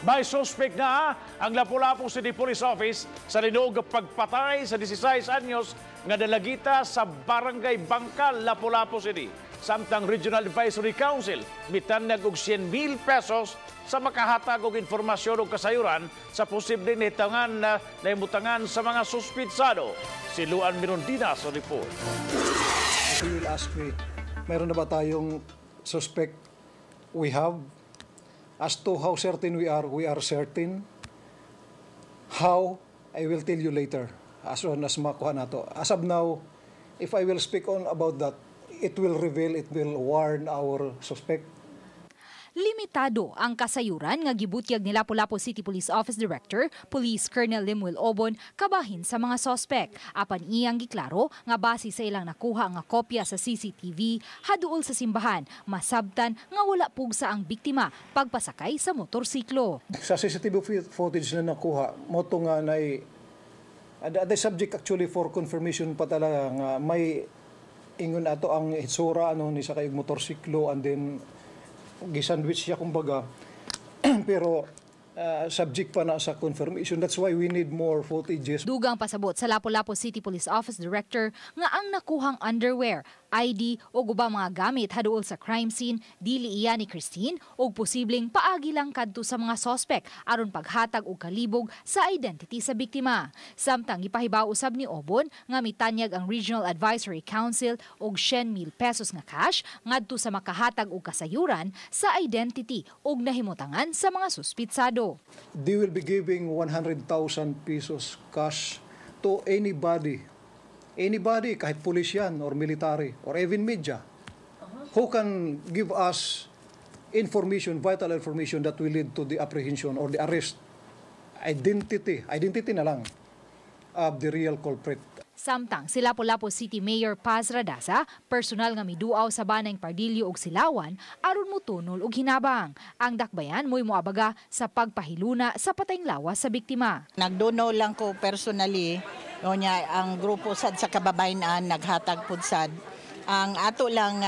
May suspect na ang Lapu-Lapu City Police Office sa linog pagpatay sa 16 anyos nga dalagita sa Barangay Bangkal, Lapu-Lapu City. Samtang Regional Advisory Council mitanyag og 100,000 pesos sa makahatag og informasyon ug kasayuran sa posibleng nahitangan na nahimutangan sa mga suspitsado. Si Luan Mirondina sa report. If you will ask me, mayroon na ba tayong suspect? We have. As to how certain we are certain. How, I will tell you later, as soon as makuha nato. As of now, if I will speak on about that, it will reveal, it will warn our suspect. Limitado ang kasayuran nga gibutyag ni Lapu-Lapu City Police Office Director, Police Colonel Lemuel Obon, kabahin sa mga sospek. Apan iyang giklaro nga base sa ilang nakuha nga kopya sa CCTV haduol sa simbahan, masabtan nga wala pugsa ang biktima pagpasakay sa motorsiklo. Sa CCTV footage na nakuha, mao to nga na the subject actually for confirmation pa talaga nga may ingon ato ang hitsura ano ni sa kayog motorsiklo and then gisandwich siya kumbaga, pero subject pa na sa confirmation. That's why we need more footages. Dugang pasabot sa Lapu-Lapu City Police Office Director nga ang nakuhang underwear, ID o ubang mga gamit haduol sa crime scene dili iya ni Christine ug posibleng paagi lang kadto sa mga sospek aron paghatag og kalibog sa identity sa biktima. Samtang gipahibaw usab ni Obon nga mitanyag ang Regional Advisory Council og 100,000 pesos nga cash ngadto sa makahatag og kasayuran sa identity ug nahimutangan sa mga suspitsado. They will be giving 100,000 pesos cash to anybody, anybody, kahit police yan or military or even media, who can give us information, vital information that will lead to the apprehension or the arrest, identity, identity na lang of the real culprit. Samtang si Lapu-Lapu City Mayor Paz Radaza, personal nga miduaw sa banayng Pardillo ug Silawan aron motunol og hinabang. Ang dakbayan mo'y moabaga sa pagpahiluna sa patayng lawas sa biktima. Nagduno lang ko personally, no niya ang grupo sad sa kababayen-an naghatag pud sad. Ang ato lang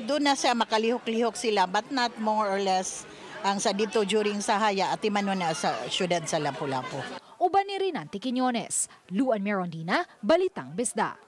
doon na siya makalihok-lihok sila, but not more or less ang sa dito during sa haya at man na sa syudad sa Lapu-Lapu. Uban ni Rinante Quiñones, Luan Merondina, Balitang Bisda.